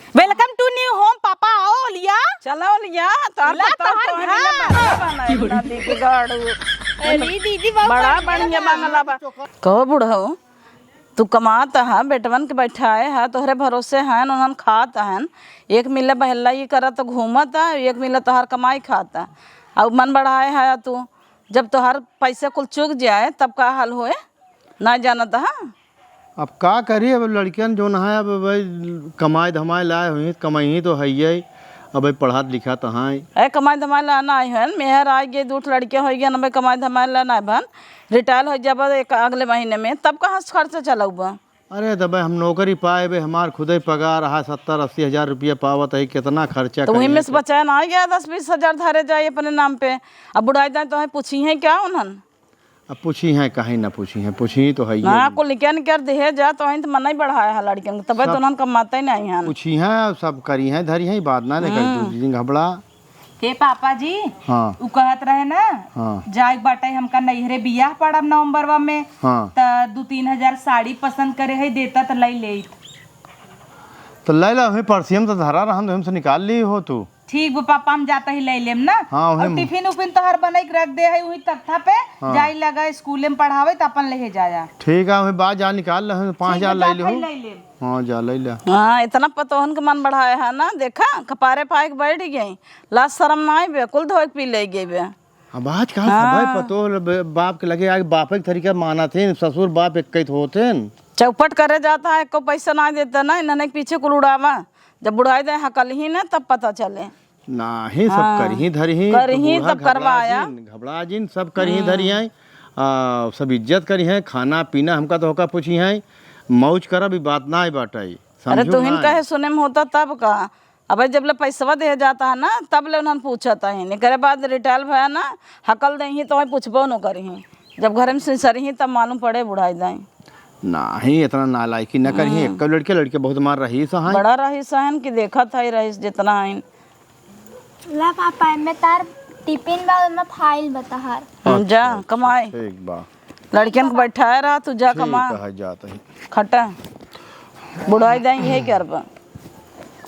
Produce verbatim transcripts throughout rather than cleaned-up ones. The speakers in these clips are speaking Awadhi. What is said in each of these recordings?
Welcome to new home, पापा, आओ लिया। चलो लिया, तोहर ला, पतोह तोहर तोहर घर। लिए बंगला बनाए, दादी के गाड़ू। अरे दीदी, बहुत बड़ा बढ़िया बढ़िया बा। बंगला बा। कहो बुढ़ऊ, तू कमात ह, बेटवन के बैठाए ह, तोहरे भरोसे हन, उन्हन खात हन। एक मिले बहल्ला ई करत घूमत ह, एक मिले तोहार कमाई खात ह। अब मन बढ़ाए ह तू, जब तोहार पैसे कुल चुक जाए, तब का हाल होए? ना जानत ह। अब का करी, अब लड़कियन जौन है, अब भाई कमाए धमाए लाए हुई, कमाई तो है ही, अब भाई पढ़ात लिखात हैं। ए, कमाए धमाए ला ना आई हन, मेहर आ गए, दू ठो लड़के हो गए, अब कमाए धमाए ला ना बन, रिटायर हो जाब एक अगले महीने में, तब कहाँ से खर्चा चलाउबा? अरे, तब हम नौकरी पाए बे, हमार खुदे पगार है, सत्तर अस्सी हजार रुपया पावत है, कितना खर्चा तो वही करी में है से क्या? बचाए ना आ गया, दस बीस हजार धरे जाए अपने नाम पे। अब बुढ़ाई दाई तो है, पूछी है क्या उन्हन? अब पूछी हैं, काहे ना पूछी हैं, पूछी तो है ही। हाँ, कुल निकर निकर देहे जा, तो हैं तो मन ही बढ़ाया है लड़कियन के, तबे तो सब उन्हन कमाते नहीं हैं। पूछी हैं, सब करी हैं, धरी हैं, बात ना लेकर हम्म। तू जिन घबड़ा। हे पापा जी, हाँ। उ कहत रहे ना, हाँ। जाए के बाटे हमका नैहरे, बियाह पड़ब नवंबरवा में, हाँ। त दू तीन हजार साड़ी पसंद करे है, देता त लई लेत। तो ले ला, वहीं परसियम तो धरा रहन, तो हमसे निकाल ली हो तू। ठीक बा पापा, हम जाता ही ले लेम ना। हाँ, और उन्हें टिफिन उफिन तोहर बनाई के रख दे है वही तख्ता पे, हाँ। जाई लगा स्कूले में पढ़ावे त अपन लेहे जाया। ठीक है, वही बात जा निकाल ले, पाँच हजार ले ले ले हो। ले लेम। हाँ, जा ले ले। हाँ, इतना पतोहन के मन बढ़ाए है ना, देखा, कपारे पाए के बैठ गई, लाज शरम ना आइबे, कुल धोए के पी ले गई बे। अब आज कहाँ हाँ। सबै पतोह ल-, ब-, बाप के लगे आके बापे के तरीका मानत हैं, ससुर बाप एक कई होत हैं। चौपट करे जाता है, एको पैसा ना देता ना, इन्हने के पीछे कुल उड़ावा। जब बुढ़ाई दे हकल ही ना, तब पता चले। नाही, सब हाँ। करही धरही, तो करही, बूढ़ा तब घबरा करवाया। जिन, घबरा जिन, सब करही हम्म। धरी हैं। आ, सब इज्जत करी हैं, खाना पीना हमका तो होका पूछी हैं, मौज करब, ई बात ना बाटई, अरे समझू तुहिन ना? कहे सुने में होता तब का? अबे जब ले पैसवा दे जाता है ना, तब ले उन्हन पूछत है, एकरे बाद रिटायर भया ना, हकल देही तो वहीं पूछबो न करही, जब घरे में सिसरही तब मालूम पड़े बुढ़ाई दाई। नाही, इतना नालायकी न करही। हम्म। एक लड़के, लड़के बहुत मार रहीस हैं। बड़ा रहीस हैं कि देखत है रहीस जितना है। ला पापा, एमे तार टिफिन बा, ओमे फाइल बा तहार। हम्म, जा, अच्छा, अच्छा, कमाए। ठीक बा। लड़कियन के बैठाए रहा, तू जा ठीक कमा। है, जात ही। खटा। बुढ़ाई दाई यही करबा।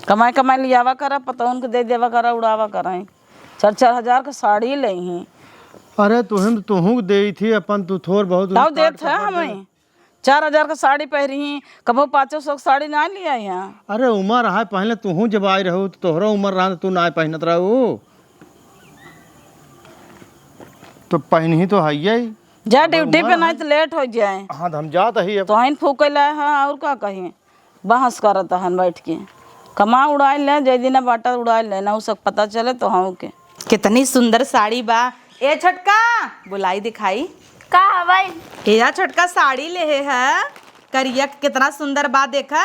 कमाए, कमाए लियावा करा, पतोहन के दे देवा करा, उड़ावा करा। चार, चार हजार के साड़ी लेही। अरे, तुहिन, तुहूँ के देई थी, अपन तू थोर बहुत तब काट देत के है भर दे। हमें। चार हजार क साड़ी पहिरिही, कबो पाँचो सौ क साड़ी नाहीं लियाई हैं। अरे उमर है, पहिले तुहूँ जब आई रहू त तोहरो उमर रहा त तू नाहीं पहिनत रहू। तो पहिनही तो हइये। जा तो ड्यूटी पे उमर नाहीं है। त लेट होइ जाए। हाँ, त हम जात ही अब। तोहिन फूके लाए हैं, अउर का कही? बहस करत हन बैठ के। कमा उड़ाइ ले, जय दिना बाटा उड़ाइ ले, ना उ सब पता चले तो हाँ के। कितनी सुंदर साड़ी बा। ए छोटका, बुलाई दिखाई। का हवई? ए या छोटका साड़ी लेहे है, करिया के कितना सुंदर बा देखा।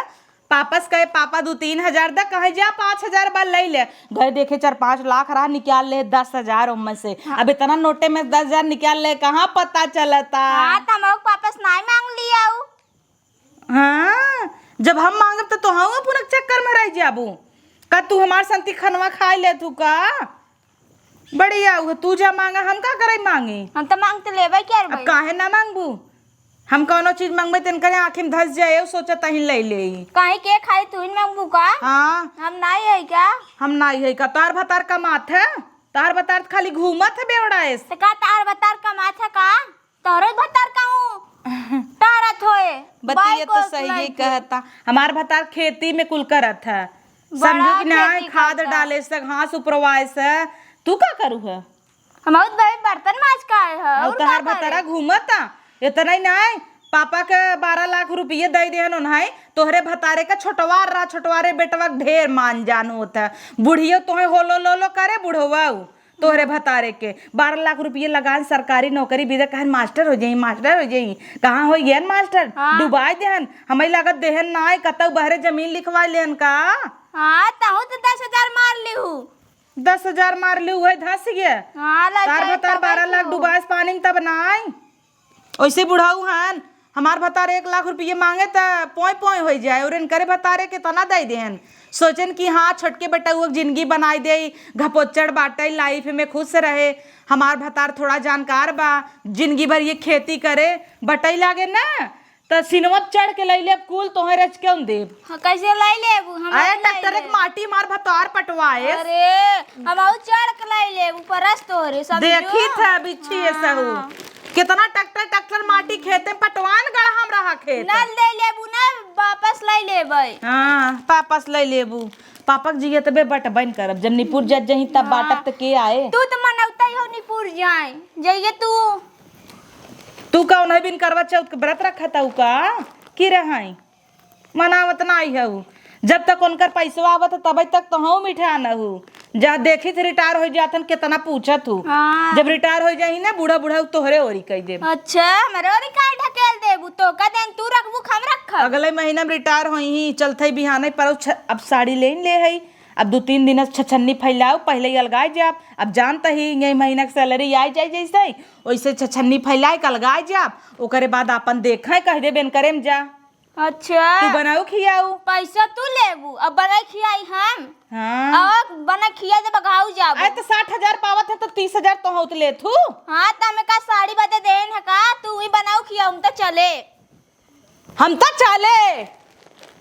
पापस कहे पापा दू तीन हजार द, कहे जा पाँच हजार बा लइ ले। गए देखे चार पाँच लाख रहा, निकाल ले दस हजार ओम्मे से। हाँ। अब इतना नोटे में दस हजार निकाल ले, कहाँ पता चलता? हाँ, त हम पापस नाहीं मांग लिया उ। हाँ, जब हम मांगब त तोहू पुनक चक्कर में रह जाबू। का तू हमार संती खनवा खाइ ले तू का? बढ़िया, उहे तू जा मांगा, हम का करे मांगी? हम त मांग त लेबे के अब भाई। काहे ना मांगबू? हम कौनो चीज मांगबे त इनकरे आँखी में धस जाए, उ सोचत ही ले ले। काहे के खाली तू ही मांगबू का? हाँ। हम नाहीं है का? हम नाहीं है का? तार भतार कमात है, तार भतार त खाली घूमत है बेवड़ाइस। त का तार भतार कमात है का? तोहरे भतार कहूँ टहरत होए। बतिया बाइक तो वाइक सही ही लइके। कहता। हमार भतार खेती में कुल करत है। बड़ा समझू कि नाहीं? खेती खाद करता। डाले से, घास उपरवाए से। तू का करू है? हम बहुत बड़े बर्तन माज का आए हैं, अउर और तोहार का करे? भतारा घूमता। इतना ही नाहीं, पापा के बारह लाख रुपये दइ देहन उन्हें, तोहरे भतारे का छोटवार रहा, छोटवारे बेटवा के ढेर मान जान होत है। बुढ़ियो तोहे होलो लोलो करे, बुढ़वा। तोहरे भतारे के बारह लाख रुपये लगान, सरकारी नौकरी बिदे, कहन मास्टर हो जाई, मास्टर हो जाई। कहाँ हो गयन मास्टर? हाँ। डुबाइ देहन, हमें लागत देहन नाहीं, कतौ बहरे जमीन लिखवाइ लेहन का? हाँ, तहूँ त दस हजार मार लिहू। दस हजार मार लिहू, वही धस गया। हाँ, लग तार जाए भतार तब बारह लाख तू। डुबाइस पानी में तब नाहीं। ओइसे बुढ़ऊ हन, हमार भतार एक लाख रुपये मांगे त पोंय पोंय होइ जाए, अउर इनकरे भतारे केतना दइ देहन। सोचेन कि हाँ, छोटके बेटउआ के जिनगी बनाइ देई, घपोच्चड़ बाटइ, लाइफ में खुस रहे। हमार भतार थोड़ा जानकार बा, जिनगी भर ये खेती करे, बटइ लागे न, त सिनवा पे चढ़ के लइ लेब कुल, तोहे रच के हम देब। हाँ, कैसे लइ लेबू? हम अरे, लइ ट्रैक्टर एक लेब। माटी मार भतार पटवाए। अरे, हम आऊ चढ़ के लइ लेबू, परस तोहरे, समझू? देखी थे बिच्छी ये सहू। हाँ। कितना ट्रैक्टर, ट्रैक्टर माटी खेते पटवान गढ़ा हम रहा खेत। ना लइ लेबू ना, वापस लइ लेबै। हाँ, वापस लइ लेबू। पापक जियत बे बटबैन करब। जब निपुर जत जही तब हाँ। बाटब त के आए? तू त मनौता ही हो निपुर जाए। जइए तू। तू कौन है बिन करवा चौथ के व्रत रखत हऊ का? की रहई? मनावत नाई हऊ। जब तक उनकर पैसवा आवत ह, तबै तक तोहऊ मिठा न हऊ। जा देखी थे रिटायर होइ जात हन, केतना पूछत हऊ। हाँ। जब रिटायर होइ जाही ना, बूढ़ा बूढ़ा तोहरे ओरी कइ देब। अच्छा, हमरे ओरी काहे ढकेल देबू? तोका देन तू रखबू, हम रखब? अगले महीना में रिटायर होइही, चलथई बिहाने पर छ-, अब साड़ी लेन ले हई। अब दू तीन दिन से छछन्नी फैलाऊ, पहिले ही अलगाए जाब। अब जानत ही, यही महीना के सैलरी आइ जाई जैसे, वैसे छछन्नी फैलाए के अलगाए जाब। ओकरे बाद आपन देखाए, कह देबे न करेम जा। अच्छा। तू बनाऊ खियाऊ। पैसा तू लेबू, अब बनाई खियाई हम। हाँ। अब बनाई खिया दे बघाऊ जाबू। अरे तो साठ हजार पावत है तो तीस हजार तोहऊ त लेथू। हाँ, त हमें का साड़ी बदे देन है का? तू ही बनाऊ खियाऊ, हम त चले। हम त चले।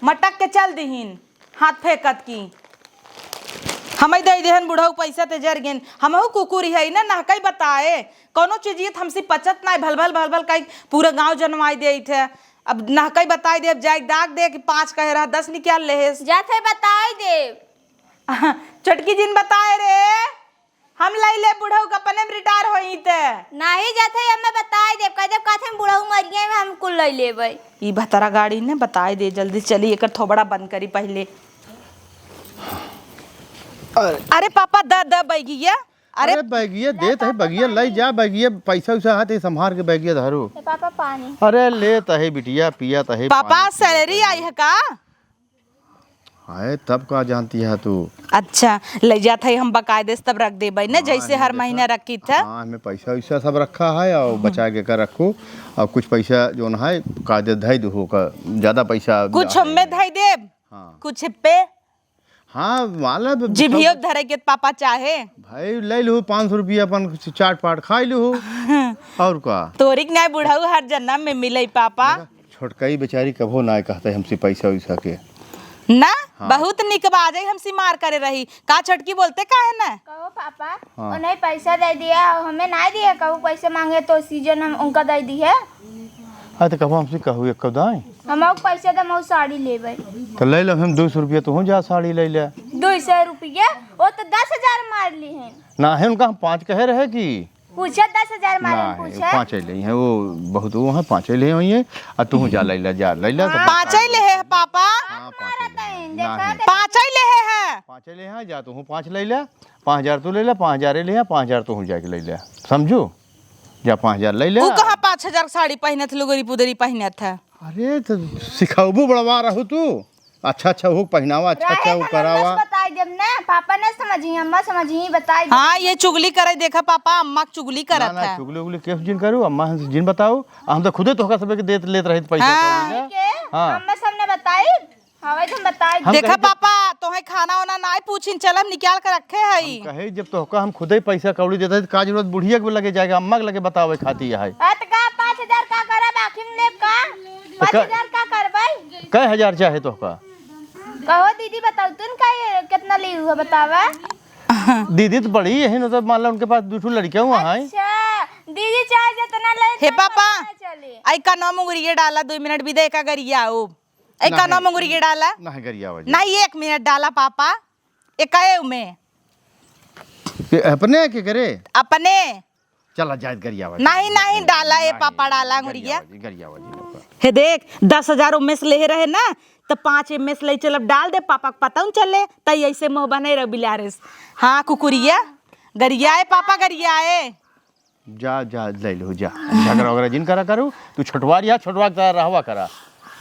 मटक के चल दिहिन, हाथ फेंकत की। हमई दे देहन बुढ़ऊ पैसा ते जर गेन। हमहू कुकुरी है ना, नहकई बताए। कौनो चीज ये त हमसे पचत नाई, भल भल भल भल कई पूरा गाँव जनवाई देइत है। अब नहकई बताई दे, अब जाए दाग दे कि पाँच कहे रहा, दस निकाल लेहेस। जात है बताई दे। छोटकी जिन बताए रे, हम लइ ले बुढ़ऊ के अपने में रिटायर होई ते। नाही जात है, हमें बताई दे, कह दे काथे में बुढ़ऊ मरिए में हम कुल लइ लेबै। ई भतरा गाड़ी ने बताई दे, जल्दी चली, एकर थोबड़ा बंद करी पहिले। अरे। अरे पापा, द, द बैगिया। अरे अरे बैगिया देत है, बैगिया लइ जा, बैगिया पैसा वैसा हाथ ही संभार के बैगिया धरो। ए पापा पानी। अरे लेत है बिटिया, पियत है पापा, पानी पियत सैलरी है। आई है का? हाय, तब का जानती है तू? अच्छा, लइ जात है, हम बकायदे से तब रख देबै न, हाँ, जैसे हर महीना रखी था। हाँ, हमें पैसा वैसा सब रखा है और बचा के कर रखो। और कुछ पैसा जोन है कायदे धई दो का, ज्यादा पैसा कुछ हमें धई देब, हाँ। कुछ पे। हाँ, वाला भी जिभियो सब धरे के पापा चाहे। भाई, लइ लू पाँच सौ रुपया, अपन चाट पाट खाई लू। और का? तोरिक नाई बुढ़ऊ हर जन्म में मिले पापा। छोटकई बेचारी कभो ना कहते हमसे पैसा वैसा के। ना, हाँ। बहुत निक बाजे हमसे मार करे रही। का छोटकी बोलते काहे ना? कहो पापा, हाँ। उन्हें पैसा दे दिया और हमें ना दिया, कहू पैसे मांगे तो सीजन हम उनका दे दी है। हाँ, तो कभो हमसे कहू एक दाई। हम आउ पैसा दे, हम आउ साड़ी लेबै। तो ले लो हम दो सौ रुपया, तू जा साड़ी ले ले। दो सौ रुपया? वो तो दस हजार मार ली है। ना है उनका, हम पाँच कहे रहे कि पूछे दस हजार मारे ना, पूछे। पाँचे ले हैं, वो बहुत वो हैं, पाँचे ले हैं, आ तू जा लैला, जा लैला, तो हाँ। पाँचे ले हैं, पापा। हाँ, पाँचे ले हैं। ना, देखा है। पाँचे ले हैं। पाँचे ले हैं, जा तू पाँच लैला, पाँच हजार तू लैला, पाँच हजार ले हैं, पाँच हजार तू जाके लैला, समझू? जा पाँच हजार लैला। ऊ कहाँ पाँच हजार साड़ी पहनत, लुगरी पुदरी पहनत है? अरे, तो सिखाबू बड़वा रहू तू। अच्छा, अच्छा, वो पहिनावा, अच्छा, अच्छा, रहे वो तो करावा। बस बताई देब ना, पापा ना समझी, अम्मा समझी, बताई देब। हाँ, ये चुगली करे, देखा पापा, अम्मा के चुगली करत ना, ना, है। चुगली उगली केस जिन करू, अम्मा से जिन बताऊ, हम तो खुदे तोहका सबके देत लेत रहित पैसा हाँ। कौड़ी ना। के? हाँ। अम्मा सामने बताई, हाँ, भाई, तुम बताई हम देब। देखा कहे जब पापा, तोहे खाना वाना नाई पूछिन, चल हम निकाल के रखे हई। हम कहे जब तोहका हम खुदे पैसा कौड़ी देत हई, तो का जरूरत बुढ़िया के लगे जाएगा, अम्मा के लगे बतावे खाती है। अरे, तो का पाँच हजार का करब, आखिर में लेब का? तो का पाँच हजार का करबै? कै हजार चाहे तोहका? कहो दीदी, बताओ तुम का ये कितना ली हुआ, बतावा। दीदी तो बड़ी यही न, तो मान ला उनके पास दू ठो लड़कियाँ हुआ हैं। अच्छा, दीदी चाहे जितना ले, हे तो पापा, पता चले। आई का नौ मुंगरिया डाला, दो मिनट भी दे का गरिया हो। आई का नौ मुंगरिया डाला। नहीं गरिया वजह। नहीं, एक मिनट डाला पापा। ए काहे में? ये अपने के करे? अपने। चला जाए गरियावा जी। नहीं, नहीं, डाला, ए नहीं, पापा, डाला गरियावा अंगुरिया। जी, गरियावा जी, पापा। हे देख, दस हजार उमेश लेहे रहे ना, त पाँच एमे से ले चलब, डाल दे, पापा के पता न चले, त ऐसे मुँह बने रह बिलारे से। हाँ, कुकुरिया, गरियाए पापा, गरियाए। जा, जा, ले लो, जा। झगड़ा वगैरह जिन करा करू, तू छोटवा रिया, छोटवा के तरह रहवा करा।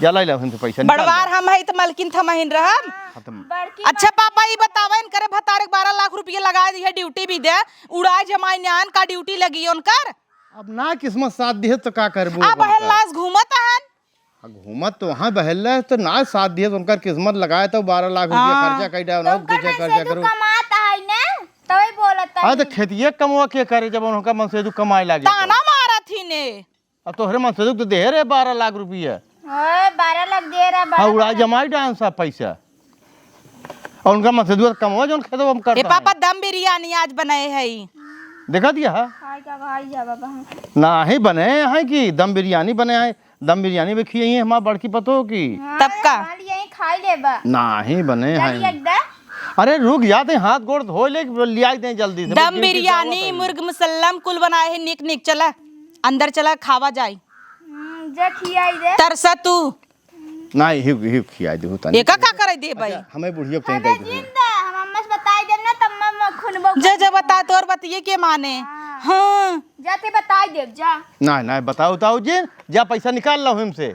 जा, ले लो, हम तो पैसा निकाल बड़वार लो। हम है त मलकिन थमहिन रहम। खत्म। बड़की अच्छा माँ पापा, ई बतावा, इनकरे भतारे के बारह लाख रुपया लगा दी है, ड्यूटी भी दे, उड़ाए जमाई न्यान का ड्यूटी लगी उनकर। अब ना किस्मत साथ दिहे तो का करबू अब उनकर? बहेल लाश घूमत हन। आ, घूमत तो वहाँ बहेल रहे तो ना साथ दिहे तो उनकर किस्मत लगाए तो बारह लाख रुपया हाँ। खर्चा कई डाल, तो उनकर खर्चा, खर्चा करू। कमात है ना, तभी बोलत है। अरे तो खेतिया कमवा के करे जब उनका मन से तू कमाए लागे तो। ताना मारत ही ने। अब तोहरे मन से तो देहे रहे बारह लाख रुपया। ओए, बारह लाख दे रहा, हाँ, बारह उड़ा लाख। जमाई डांस है पैसा। और उनका मत से दुआ कमवा जौन खेतवा हम करता ए पापा, है। दम बिरयानी आज बनाए है। देखा दिया है? खाए का भाई जा बाबा हम। नाही बने हैं कि दम बिरयानी बने हैं। दम बिरयानी भी खियाई है हमार बड़की पतो की। हाँ, तब का? हमार यही खाई लेबा। नाही बने चल हैं। एक दे। अरे रुक जाते, हाथ गोड़ धो ले, लियाई दे जल्दी से। दम बिरयानी, मुर्ग मुसल्लम कुल बनाए है निक निक। चला, अंदर चला, खावा जाई। हम्म, जा खियाई दे। तरसा तू। नाही, हिव, हिव खियाई देहु तनी। एका का करे दे भाई? अच्छा, हमें बुढ़ियो के तनी अबे दे दे। जिंदा, हम अम्मा से बताई देब ना, तब मम्मा खुनबो जे, जे बता, तोर बतिये के माने। हाँ। हाँ। जा ते बताई देब, जा। नाही, नाही, बताओ, बताओ जिन, जा पैसा निकाल लो हमसे।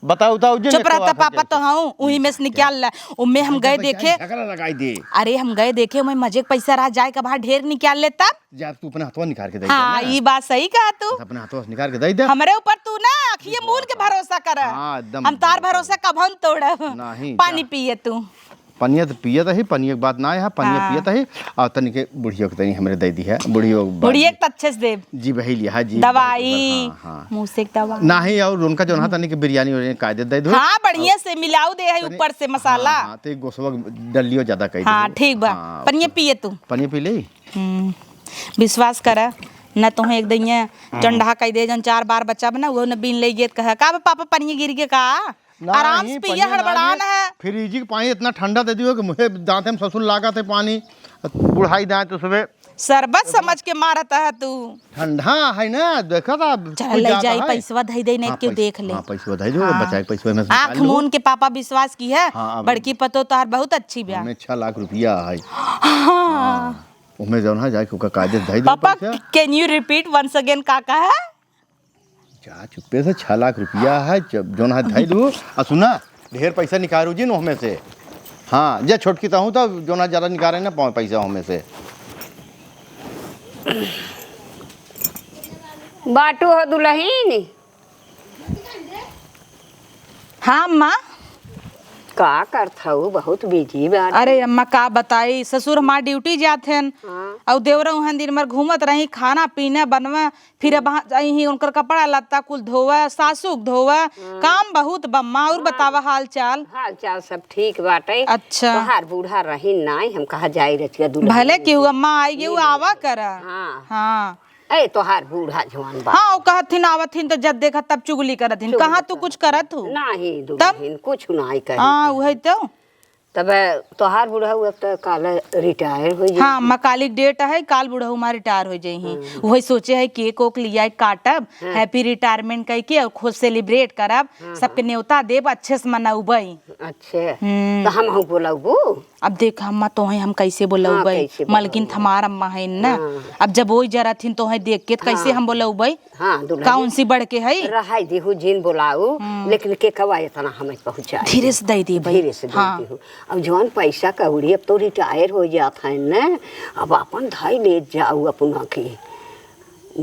बताओ, बताओ जिन, चुप एक रह, तो आखिर पापा के तो हूँ, उही में से निकाल ला। उमे हम गए देखे। झगड़ा लगाई दे। अरे, हम गए देखे, उमे मजे के पैसा रहा, जाए का बाहर ढेर निकाल ले तब। जा, तू अपने हथवा निकाल के दे दे हाँ, ना। ई बात सही कहा तू। अपने हथवा से निकाल के दे दे। हमरे ऊपर तू ना अखिए मून के भरोसा कर। हाँ, एकदम हम तार भरोसा। भरोसा कभन तोड़ब। नहीं, पानी जा। पिए तू। पनिया तो पियत ही, पनिया के बात ना है, पनिया हाँ। पियत ही। और तनी के बुढ़ियो के तनी हमरे दे दी है, बुढ़ियो के बाद बुढ़िया में। के तो अच्छे से देब। जी, वही लिया, हाँ जी, दवाई, हाँ, हाँ। मुँह से एक दवाई। नाही, और उनका जो ना तनी के बिरयानी उरयानी कायदे दे दो। हाँ, बढ़िया और से मिलाऊ दे है तनी ऊपर से मसाला। हाँ, हाँ, तो एक गोसवा डलियो ज्यादा कह हाँ, दे। ठीक बा। हाँ, पनिया पिए तू। पनिया पी ले। हम्म, विश्वास करा, न तोहे एक दइया हाँ। चंडहा कह दे, जन चार बार बच्चा बना, वो न बीन ले गेत कहा, "का बा पापा, पनिया गिर गया का?" नाही, आराम से पिया, पनिया ना हड़बड़ान गिरे। है। फ्रिज के पानी इतना ठंडा दे दियो कि मुझे दांते में ससुर लागत है पानी, बुढ़ाई दांत उसमें। शरबत समझ के मारत है तू। ठंडा है ना, देखा था, चल कुछ ले ज्यादा जाई, है। पैसवा धई दे, नहीं हाँ, क्यों पैस-, देख ले। हाँ, पैसवा धई दो, हाँ। बचाए के पैसवा में से आँख निकाल लो। मून के पापा विश्वास की है, हाँ, अब बड़की पतो तोहार बहुत अच्छी बा। हमें छह लाख रुपया है। हाँ। हाँ। ओमे जौन है, जाके ओकर कायदे से धई दो पापा, पैसा। Can you repeat once again, का कहा? जा, चुप्पे से छह लाख रुपया है, जब जौन है, धई दो। आ सुना, ढेर पैसा निकालू जिन ओहमे से। हाँ, जे छोटकी तहूँ तो जौन है, ज्यादा निकाले ना पावे पैसा ओहमे से। बाटू हो दुलहिन। हाँ, अम्मा। का करत हऊ? बहुत busy बाटी। अरे अम्मा, का बताई, ससुर हमार duty जात हन, हाँ। अउ देवरा उहन दिन भर घूमत रही, खाना पीना बनवा, फिर अब हाँ, अइहीं उनकर कपड़ा लत्ता कुल धोवा, सासू के धोवा, हाँ। काम बहुत बा अम्मा। और हाँ। बतावा हाल चाल? हाल चाल सब ठीक बाटे। अच्छा। तोहार बूढ़ा रही नाई, हम कहा जाई रचिया दुल्हन भले में केहू से अम्मा आई गई, उ मिल आवा ले। करा। हाँ। हाँ। ए, तोहार बूढ़ा जवान बा। हाँ, वो कहथिन, आवथिन तो जब देखा तब चुगली करथिन। चुगली कहाँ तू कर-, कुछ करत हूँ? नाही, तब? दुल्हन, कुछ नाही कही हाँ, तू। उहे तो। तब तोहार बूढ़ा हुआ तो काल retire हो जाई। हाँ, अम्मा, काली date है, काल बूढ़ा हमार retire हो जाई ही। हाँ। वही सोचे है, cake ओक लिया काटब, हाँ। Happy retirement कह के और खुद celebrate करब, हाँ, सबके हाँ। न्योता देब, अच्छे से मनउबई। अच्छे। हम्म। तो हम हूँ बोलबू? अब देख अम्मा, तोहे हम कैसे हाँ, बोलउबे? कैसे मलकिन बोलउबे? हमार अम्मा है ना। हाँ। अब जब वही जरत हिन तोहे देख के, तो कैसे हाँ। हम बोलउबे? हाँ, दुल्हन। का उनसे बढ़ के है? रहाई दिहु, जिन बोलाऊ, हम्म। लेकिन केकवा इतना हमें पहुँचाई। धीरे से दे दी भाई। धीरे से दे हाँ। दिहु। अब जौन पैसा कौड़ी अब तो retire हो जात है ना, अब अपन धाई ले जाऊ अपना के,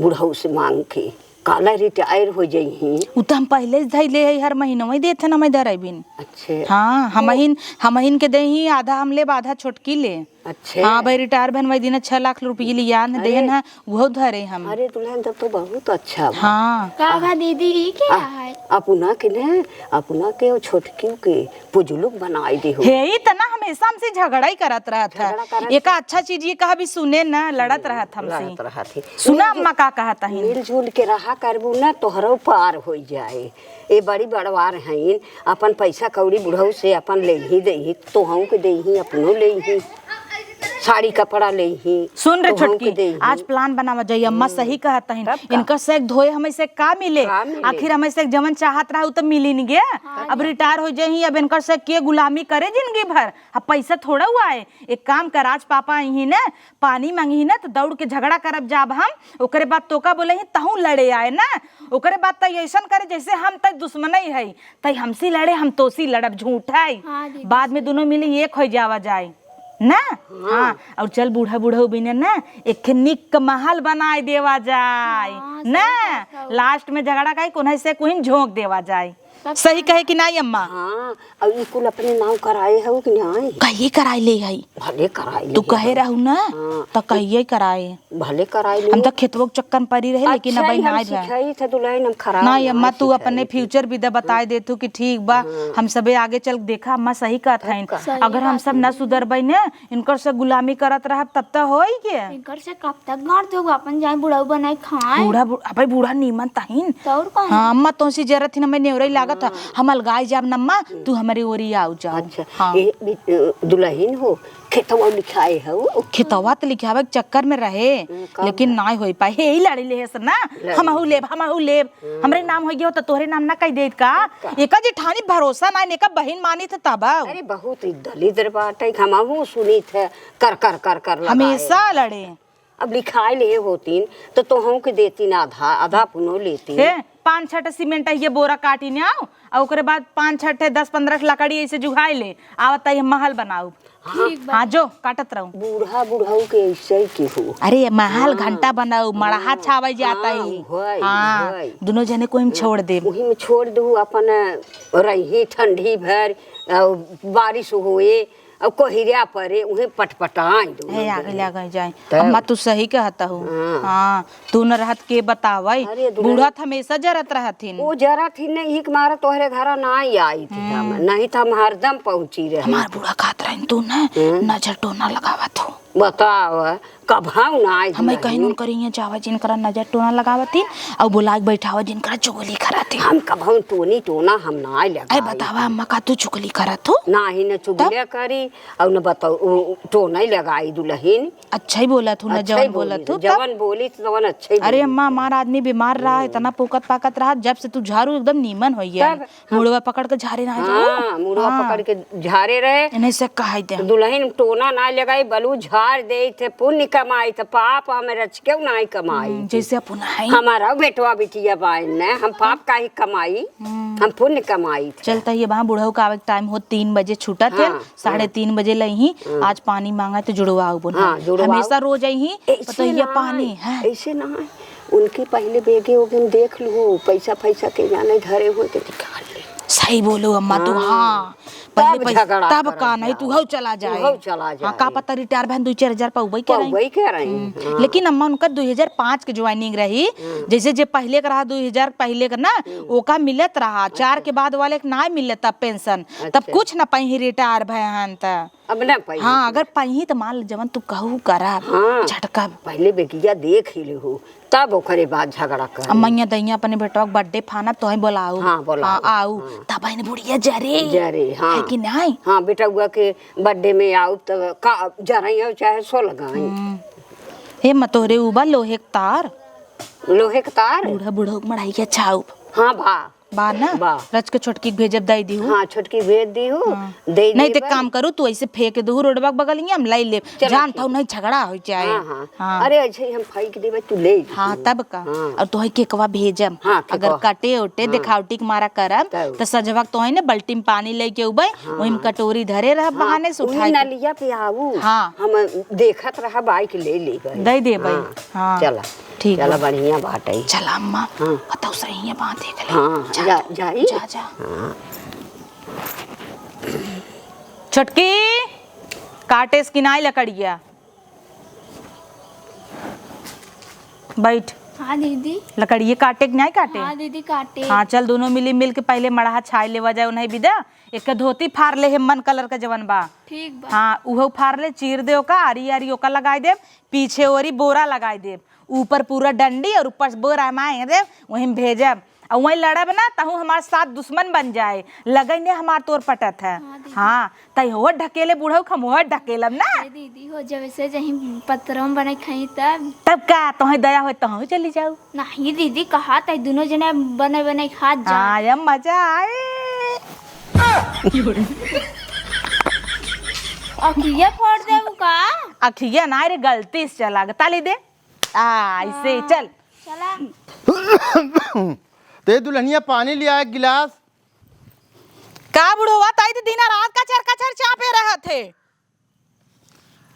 बुढ़ऊ से मांग के। काला retire हो जइहीं। उ त हम पहिले से धइले हई, हर महीनवा ही देत हन, हमें धरइबिन। अच्छे। हाँ, हमहिन, हमहिन के देही, आधा हम लेब, आधा छोटकी ले। अच्छे। हाँ भाई, retire भन वही दिन छह लाख रुपये लियान अरे। देहन है, उहो धरे हम। अरे दुल्हन, तब तो बहुत अच्छा बा। हाँ। का बा दीदी, ई क्या आ, है? अपना के ने, अपना के और छोटकी के पुजलुक बनाई देहु। हे, ई त ना हमेशा हमसे झगड़ा ही करत रहत है। झगड़ा करत एका है। अच्छा चीज ये कहा भी सुने ना, लड़त रहत हमसे। लड़त रहत है। सुना मिल-, अम्मा का कहत हईन। मिलजुल के रहा करबू ना, तोहरो पार होइ जाए। ए बड़ी बड़वार हईन, अपन पैसा कौड़ी बुढ़ऊ से अपन लेही देही, तोहऊ के देही, अपनो लेही, साड़ी कपड़ा लेही, सुन रे तोहऊ के छोटकी, देही। आज plan बनावा जाई, अम्मा हम्म। सही कहत हईन। तब का? इनकर से धोए हमें से का मिले? का मिले? आखिर हमें से जवन चाहत रहा उ तो मिली नहीं गे। हाँ। अब retire हो जाई, अब इनकर से के गुलामी करे जिंदगी भर? अब पैसा थोड़ा हुआ है। एक काम कर, आज पापा अइहीं ना, पानी मांगी ना, तो दौड़ के झगड़ा करब जाब हम। ओकरे बाद तोका बोले ही, तहूँ लड़े आए ना। ओकरे बाद तई ऐसन करे जैसे हम तई दुश्मन ही है, तई हमसे लड़े, हम तोसी लड़ब, झूठा है। हाँ दीदी, बाद में सही। दोनों मिली एक हो जावा जाए ना। हाँ। हाँ, और चल बूढ़ा बूढ़ा बिने ना, एक ठे निक महल बनाए देवा जाए हाँ, सही ना। बात है। Last में झगड़ा काई कोन्हे से कोई झोंक देवा जाए। तब सही का? कहे कि नाई अम्मा? हाँ, अब ई कुल अपने नाव कराए हउ कि नाई? कहिए कराए ले हई। भले कराए ले तू हई। कहे रहू ना, हाँ। त कहिए कराए। भले कराए ले। हम त खेतवो के चक्कर में पड़ी रहे, लेकिन अच्छा अब ही नाई हम रहे। सिखाई थे दुल्हन, हम खराब नाई नाई अम्मा, तू सिखाई अपने थे। फ्यूचर भी दे बताए हाँ। दे तू कि ठीक बा, हाँ। हम सबे आगे चल के देखा, अम्मा सही कहत तब हईन। का? सही अगर हम बात सब है। ना सुधरबई ना, इनकर से गुलामी करत रहब तब त होई के। इनकर से कब तक गाड़ देबू, अपन जाए बुढ़ऊ बनाए खाए। बूढ़ा, बू-, अबे बूढ़ा नीमन तहीन। त और कौन? हाँ, अम्मा तोसी जरत ही ना, मैं नेवरई लागत ह। हाँ। हम अलगाई जाब न अम्मा, तू हमरे ओरी आउ जाओ। अच्छा, हाँ। ए, बि-, अ, दुल्हन हो, खेतवा लिखाए हउ? खेतवा त लिखावे के चक्कर में रहे, हम्म, कब? लेकिन नाई होई पाए। हे, ही लड़ी ले हस ना, लड़ी। हमहू लेब, हमहू लेब। हम्म। हमरे नाम होई गयो त तोहरे नाम ना कह देत का? का? एका जेठानी भरोसा ना, एका बहिन मानी त तब। अरे, बहुत ही दलिद्र बाटे, हमहू सुनी थे, कर, कर, कर, कर लगाए। हमेशा लड़े। अब लिखाए ले होतीन, त तोहू के देतीन आधा, आधा अपनो लेतीन। हे, पाँच छठे सीमेंट ये बोरा काटी ने आओ, और ओकरे बाद पाँच छठे दस पन्द्रह लकड़ी ऐसे जुगाए ले, आवत है महल बनाऊ। हाँ। ठीक बा। हाँ, जो, काटत रहू। बूढ़ा बुढ़ऊ के ऐसे ही के हो। अरे, महल हाँ। घंटा बनाऊ, मड़हा हाँ। छावे जाता हाँ, ही। उहई, हाँ, उहई। दुनो जने को हम हाँ। छोड़ देब। उही में छोड़ दू, अपन रही ठंडी भर, और बारिश होए, अब कोहिरा परे, उहे पटपटाई दू हे, लोग आगे जने। ले आगे जाए। तब। अम्मा, तू सही कहत हऊ। हाँ। हाँ, तू न रहत के बतावई। अरे, दुल्हन। बूढ़ा त हमेशा जरत रहथिन। वो जरत ही नहीं, एक मारा तोहरे घरा ना आई थी हम। हम्म। नहीं त हम हरदम पहुँची रही। हमार बूढ़ा कहत रहन, तू न हम्म। नजर टोना लगावत हो। बताव, कभाऊ ना आई हमई दुल्हन। कहीं उनकर इहाँ जावा जिनकरा नजर टोना लगावत ही, और बुला के बैठावा जिनकरा चुगली करत ही। हम कभाऊ टोनी टोना हम ना लगाई। अरे बतावा अम्मा, का तू चुगली करत हो? नाही न चुगलिया तब? करी, और न बताओ, उ, उ, टोना ही लगाई दुल्हन। अच्छा ही बोलत हूँ ना, अच्छा ही जवन बोलत बोली, हूँ, तब? जवन बोली तो जवन अच्छा ही अरे बोली। अम्मा, हमार आदमी बीमार रहा, हम्म। इतना पोकत पाकत रहा, जब से तू झाड़ू एकदम नीमन होई है। तब? मुड़वा पकड़ के झारे ना जाओ। हाँ, मुड़वा हाँ। पकड़ के झारे रहे। इन्हें से कहाई दे। दुल्हन टोना ना लगाई, बलू झार दे थे, पुण्य कमाई थे, पाप हमें रच के ना कमाई हम्म, थे। जैसे अपन है। हमारा बेटवा बिटिया बाइन ने, हम पाप काहे कमाई, हम्म। हम पुण्य कमाई थे। चलता ये वहाँ बुढ़ऊ का आवे के टाइम हो, तीन बजे छूटत है, हाँ, साढ़े हाँ। तीन बजे लइही, हाँ। आज पानी मांगा तो जुड़वा आऊ बोल। हाँ, जुड़वा आऊ। हमेशा रोज अइही, ऐसे पतोहिया ना पानी, है, हैं? ऐसे ना है। उनके पहले बेगे ओगे में देख लू, पैसा फैसा के जाने धरे हो तो निकाल ले। सही बोलो अम्मा, तू, हाँ। हाँ। पहले तब पैसा, झगड़ा तब करत का नहीं, जाओ। तू हऊ चला जाए। तू हऊ चला हाँ, का जाए। पता रिटायर भैन दुई चार हजार पउबई के रही। पउबई के रही, हम्म। हाँ। लेकिन अम्मा उनका दुई हजार पाँच के ज्वाइनिंग रही, हम्म। जैसे जे पहले के रहा दुई हजार पहले के ना, हम्म। ओका मिलत रहा, चार अच्छा। के बाद वाले के ना मिलत अब पेंशन, तब अच्छा। कुछ ना पइही रिटायर भए हन त। अब ना पइही। हाँ, अगर पइही त मान ले जवन तू कहू करब, हाँ। झटकब। पहले बेगिया देख ही लेहू, तब ओकरे बाद झगड़ा कर। अब मैया दैया अपने बेटवा के बर्थडे फानब, तोहे बोलाऊ। हाँ, बोलाऊ। हाँ, आऊ। हाँ। तब आइन बुढ़िया जरे। जरे, हाँ। है कि नहीं? हाँ, बेटवा के बर्थडे में आऊ त का जरई हो चाहे सो लगाई। हम्म। हे म तोहरे ऊबा लोहे के तार। लोहे के तार? बूढ़ा बूढ़ा के मढ़ाई के छाऊ। हाँ, बा। बा ना? बा। रच के छोटकी के भेजब, दई दिहू। हाँ, छोटकी भेज दिहू, हाँ। दे नहीं, ते देबे। काम करू, तू ऐसे फेंक देहू रोडवा के बगलिया, हम लाई लेब। चलो, जान ठीक। थाऊ नहीं झगड़ा हो जाए। हाँ, हाँ। हाँ। अरे, ऐसे ही हम फेंक देबे, तू ले हाँ, तब का? हाँ। और तोहे केकवा भेजम। हाँ, अगर केकवा। कटे उटे, हाँ। देखावटी के मारा करम, तब। त सजवा के तोहे ने बाल्टी में पानी लेके उबे, हाँ। वही में कटोरी धरे रह, हाँ, बहाने से उही उठाए के। नलिया पे आऊ। हाँ। हम देखत रह, बाइक ले लेबे। दे देबे। हाँ। हाँ। चला। ठीक चला, बा। बढ़िया बात है। चला अम्मा, हाँ। बताओ सही है बात, देख ले। हाँ, जा, जा, जाई। जा, जा। हाँ। छोटकी, काटे से कि नाई लकड़िया? बैठ। हाँ दीदी। लकड़िए काटे कि नाई काटे? हाँ दीदी, काटे। हाँ, चल, दोनों मिली मिल के पहले मड़हा छाए लेवा जाए, उन्हें बिदा। एक धोती फार ले, हेमन कलर का जवन बा। ठीक बा। हाँ, उहो फार ले, चीर दे ओका, आरी आरी ओका लगाई देब, पीछे ओरी बोरा लगाई देब। ऊपर पूरा डंडी और ऊपर से बोरा मांग देब, वहीं भेजब। और वहीं लड़ब ना, तहूँ हमार साथ दुश्मन बन जाए। लगई ने हमार तोर पटत है। हाँ, दीदी। हाँ, तई हो ढकेले बुढ़ऊ, हम हो ढकेलब ना। ए दीदी हो, जब से जहीं पतरम बने खाई तब। तब का, तोहे दया होय, तोहूँ चली जाऊ। नहीं दीदी, कहा तई दुनो जने बने बने खात जा। हाँ, ये मजा आए। अखिया फोड़ देबू का? अखिया ना रे, गलती से चला ग-, ताली दे। आ, ऐसे ही, हाँ, चल। चला। ते दुल्हनिया पानी लिया एक गिलास। का बुढ़वा, ताई तो दिना रात कचर कचर चापे रहत है।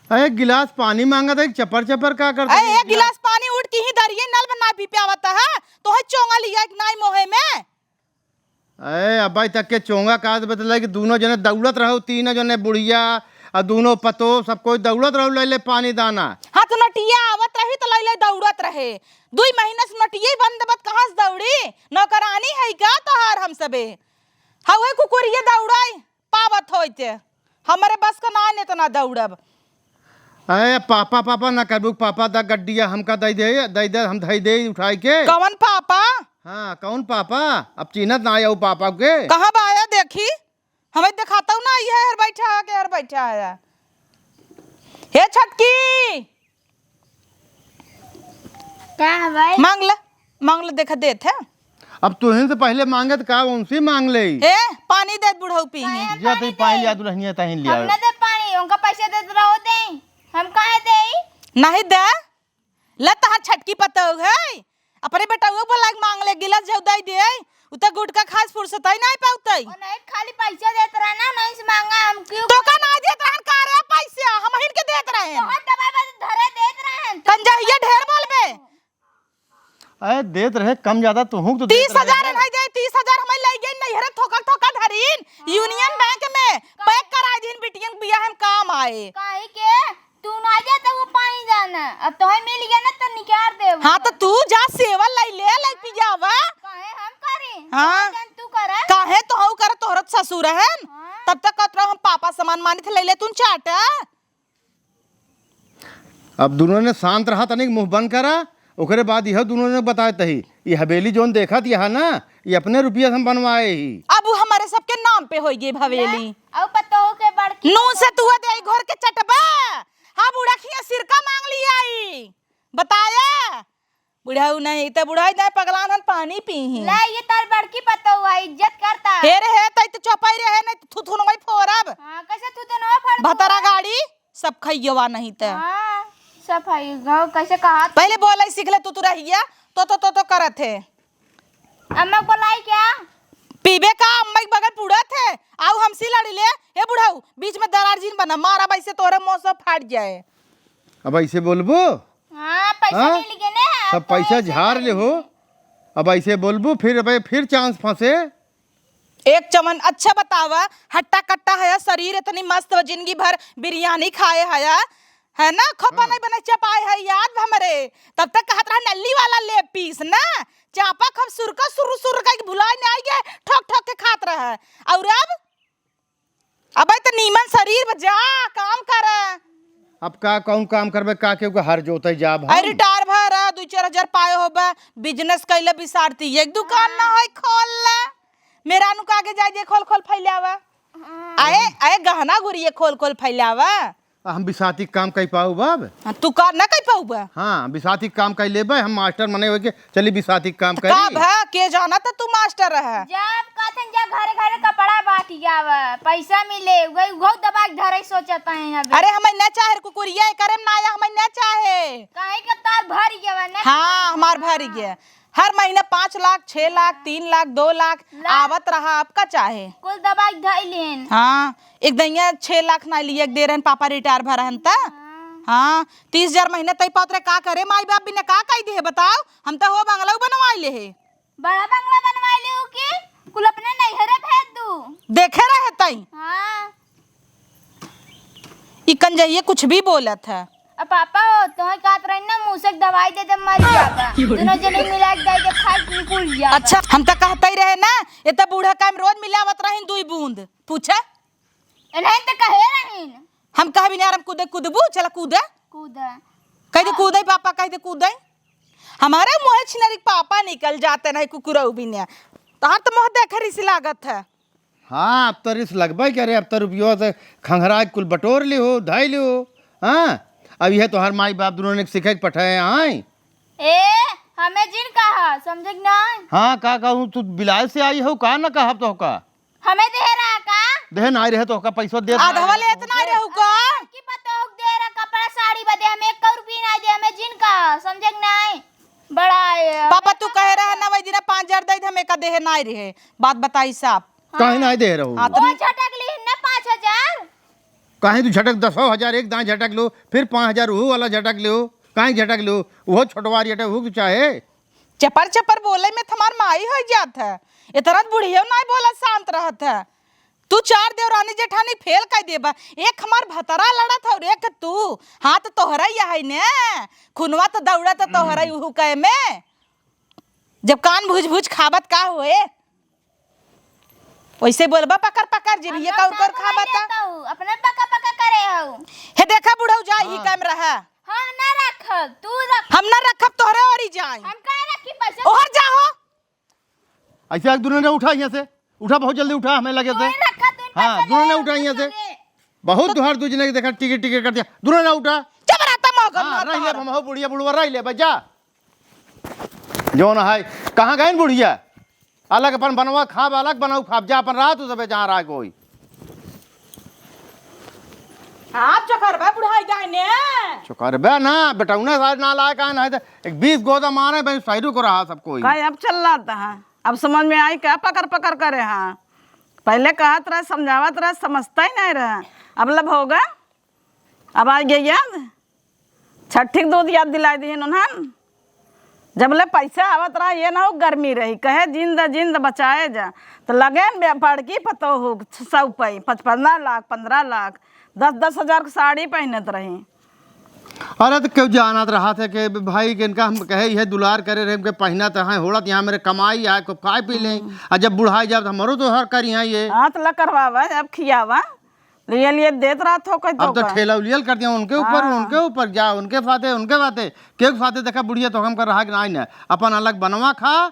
अरे, एक गिलास पानी मांगत है, चपर चपर का करत है? अरे, एक गिलास पानी उठ के ही दरिये नल में ना पी पावत है, तोहे चोंगा लिया एक नाई मोहे में। ए, अबे तक के चोंगा का बतला कि दूनो जने दौड़त रहो, तीनो जने बुढ़िया अउर दूनो पतो, सब कोई दौड़त रहो, लइले पानी दाना। हाँ, तो नटिया आवत रही तो लइले दौड़त रहे। दुई महीना से नटिया ही बंद बत, कहाँ से दौड़ी? नौकरानी है का तोहार हम सबे? हवे कुकुरिया दौड़ाई पावत होइते। हमरे बस का ना है इतना दौड़ब। अरे पापा, पापा ना करबू, पापा दा गड्डिया हमका दइ दे, दइ दे, हम धइ दे उठाई के। कवन पापा? हाँ, कौन पापा? अब चिन्हत ना आया उ पापा के। कहाँ बा आया देखी? हमें दिखाता हूँ ना, ये हर बैठा है, के हर बैठा है। हे छटकी, का है भाई? मांग ले, मांग ले, देखा देत है। अब तुहिन से पहिले मांगे त का उनसे मांग ले? ए, पानी दे बुढ़ऊ पी। काहे हम जा पानी तई पानी दे? लिया दुल्हनिया तहिन लिया। हम ना दे पानी, उनका पैसे देत रहो दे। हम काहे दे? नहीं दे। ले तहार छटकी पतोह है। अपने बेटउआ बोला के मांग ले, गिलास जौ दे दे। उ त गुटखा खास फुर्सत ही नहीं पाउतई। ओ नहीं, खाली पैसा देत रहे ना, नहीं से मांगा हम क्यों? तो का ना देत रहन का रे पैसा? हम हिन के देत रहन। बहुत दवाई बस धरे देत रहन। कंजहिया ढेर बोलबे। अरे देत रहे कम ज्यादा तुहूँ तो देत रहे। तीस हजार नहीं दे, तीस हजार हमें ले गए नहीं हरे थोका थोका धरीन यूनियन बैंक में पैक करा दीन बिटियन बियाह में काम आए। काहे के तू ना जा तो वो पानी जाना, अब तोहे मिल गया ना तो निकाल दे हाँ, तो तू जा सेवा ले ले, ले पियावा। काहे हम करी? हाँ। जान तू करे। काहे तो हऊ करे, तोहरत ससुर है। हाँ। तब तक कतरा हम पापा समान मानित ले ले, तू चाटा। अब दुनो ने शांत रहा, तनिक मुँह बंद करा, ओकरे बाद यह दुनो ने बताए तही। ये हवेली जौन देखत यह ना, ये अपने रुपया से हम बनवाए ही। अब वो हमारे सबके नाम पे होई गई हवेली। अउ पतोह के बड़की नून से तू दे घर के चटबा। हाँ, बूढ़ा खिया सिरका मांग लिया आई। बताया? बुढ़ऊ नहीं, त बुढ़ऊ नहीं, पगलान हन पानी पी ही। ले, ये तार बड़की पतोह है, इज्जत करता। हे रे, हे, तई त चौपाई रहे, नहीं त थुथुनवाई फोरब। हाँ, कैसे थुथुनवा फोड़ भतरा दूँ? गाड़ी। सब खइयवा नहीं त। हाँ, सब है, गाँव कैसे कहा? पहिले बोलइ सीख ले तू, तू रहिया, तो, तो, तो, तो करत है। अम्मा बोलाई क्या? पीबे का, अम्मा के बगल पुड़त है, आउ हमसे लड़ी ले। ए बुढ़ऊ, बीच में दरार जिन बना, मारा भाई से तोरे मुँह से फाट जाए। अब ऐसे बोलबो? हाँ, पैसा हाँ? मिल गए ना, सब अब तो पैसा ऐसे झार ले हो। अब ऐसे बोलबो, फिर, अब फिर चांस फंसे। एक चमन अच्छा बतावा, हट्टा कट्टा हया, शरीर इतनी मस्त बा, जिंदगी भर बिरयानी खाए हया, है ना? खपा हाँ। नहीं बने चपाए है याद बा हमरे। तब तक कहत रहा नली वाला ले पीस ना, चापा खप सुरका सुरु सुरु कइके भुलाए नहीं आई गए, ठोक ठोक के खात रहा। और अब? अबे तो नीमन शरीर बा, जा काम कर। अब का, कौन काम करबे, का केहू के हर जोते जाब अरे हम? रिटायर भा रहा, दू चार हजार पाए होबे, बिजनेस कैले बिसारती, एक दुकान ना हाँ। होई खोल ले। मेहरानू का आगे जाए जे खोल खोल फैलावा। हाँ। आए, आए गहना गुरिये खोल खोल फैलावा। आ, हम बिसाती काम कइ पाउब अब? हाँ, तू का ना कइ पाउबा? हाँ, बिसाती काम कइ लेबे, हम मास्टर मने होइके चली बिसाती काम त करी। का भा, के जाना त तू मास्टर रहे? जब कहथन जा घरे घरे कपड़ा बांटी जावा, पैसा मिले, वही उघौ दबा के धरे सोचत हैं अबे। अरे हमें न चाहे रे कुकुरिया, एकरे में ना आया, हमें न चाहे। काहे के तार भर गया ना? हाँ, हमार भर गया। हर महीना पाँच लाख, छह लाख, तीन लाख, दो लाख लाख। आवत रहा, आपका चाहे। कुल दबाई धई लेन। हाँ, एक दइया छह लाख ना लिए, एक दे रहन, पापा रिटायर भा रहन त। हाँ। हाँ, तीस हजार महीना तई पावत रहे, का करे? माई बाप बिना का कई दे, बताओ? हम त हो बंगला बनवाई ले है। बड़ा बंगला बनवाई ले हो कि कुल अपने नैहरे भेज दू। देखे रहे तई। हाँ। ई कंजइया कुछ भी बोलत है। अब पापा हो, तोहे कहत रही ना, मुँह से दवाई दे दे, मर जाबा। दोनों जने मिला के दे दे, खाए के निकुल जाबा। अच्छा, हम त कहते ही रहे ना, ये त बूढ़ा कायम रोज मिलावत रहीन दुई बूंद। पूछे? ए, नहीं त कहे रहीन। हम कहबी ना, हम कूदे, कूदबू, चला कूदे। कूदे। कह दे कूदे, पापा कह दे कूदे। हमारे मुँहे छिनरी पापा निकल जाते नहीं कुकुरऊ भी ने। तहार त मुँह देखे रिस लागत है। हाँ, अब तो रिस लगबे करे, अब तो रुपयो से खंघरा के कुल बटोर लिहो, धई लिहो। हाँ, अब यह तोहार माई बाप दोनों ने सिखाए के पठाए हैं। ए, हमें जिन कहा, समझे कि नहीं? हाँ, का कहूँ, तू बिलाय से आई हो, का न कहब तो का? हमें दे रहा का? दे ना रहे तो का पैसा दे आधवा लेत ना रहू का? की पतोह दे रहा कपड़ा साड़ी बदे, हमें एक रुपया ना दे, हमें जिन कहा, समझे कि नहीं? बड़ा है, पापा, तू कहे रहा ना, वही दिन पाँच हजार दे दे, हम एका देहे नाई रहे। बात बताई साफ। काहे नाई दे रहू? हाँ, तो वो झटक ली ना पाँच हजार। काहे तू झटक दसो हजार एक दाएं झटक लो, फिर पाँच हजार वो वाला झटक लो, काहे झटक लो? वो छोटवार झटक हो तू चाहे। चपर चपर बोले में तो हमार माई हो जात है। इतना तो बुढ़ियो नाहीं बोलत, शांत रहत है। तू चार देवरानी जेठानी फेल कर देबा, एक हमार भतरा लड़त है और एक तू। हाँ, तो तोहरा ही है ने, खुनवा तो दौड़ा तो तोहरा ही उहू कहे में। जब कान भुज भुज खाबत का होए, वैसे बोलबा पकर पकर, जीभिया कौर कौर खाबत। अपने पका पका करे हो। हे देखा बुढ़ऊ, जा ही हाँ। काम रहा। हम ना रखब, तू रख। हम ना रखब, तोहरे ओरी जाई। हम काहे रखी पैसा? ओहर जाहो। ऐसे एक दुनो ने उठा यहाँ से, उठा, बहुत जल्दी उठा, हमें लगे से। तोहे रखा, तू हाँ, पैसा दुनो ने ले उठा यहाँ से। ले। बहुत तो दुहार दू जने के देखा, टिके टिके कर दिया, दुनो ने उठा। चुप रहता मगर हाँ, ना रह ले, तोहर। हम हो बुढ़िया बुढ़वा रह ले, बस जा। जौन है, कहाँ गए न बुढ़िया? अलग अपन बनवा खाब, अलग बनऊ खाब, जा अपन रहा तू सबे जहाँ रहा कोई। आप चोकरबा बुढ़ाई जाए ने। चोकरबा ना, बेटौना सारे ना लाए काहे ना है तो एक बीस गोदा मारे भाई साइडू को रहा सब कोई। का अब चल रहा था? अब समझ में आई का पकर पकर करे हाँ? पहले कहत रहे, समझावत रहे, समझता ही नहीं रहा। अब लब होगा, अब आ गया याद। छठी के दूध याद दिलाइ दिहिन उन्हन। जब ले पैसा आवत रहा, ये ना हो गर्मी रही, कहे जिंद जिंद बचाए जा। तो लगे न बे-, बड़की पतोहू, सौ पै, पच-, पन्द्रह लाख, पन्द्रह लाख, दस दस हजार के साड़ी पहनत रही। अरे तो क्यों जानत रहा थे कि भाई के इनका हम कहे ये दुलार करे रहे, हमके पहनत हैं, होड़त यहाँ मेरे कमाई आए, को खाए पी लें। हम्म। आ जब बुढ़ाई जाब तो हमरो तो हर करी हैं ये। हाँ, तो ला करवावा, अब खियावा। लिए लिए देत रहत हो कोई अब तो तो का। ठेला उलियल कर दिया उनके ऊपर, हाँ। उनके ऊपर जा, उनके फाते, उनके फाते, के फाते देखा बुढ़िया तो हम कर रहा कि नाहीं ना, अपन अलग बनवा खा,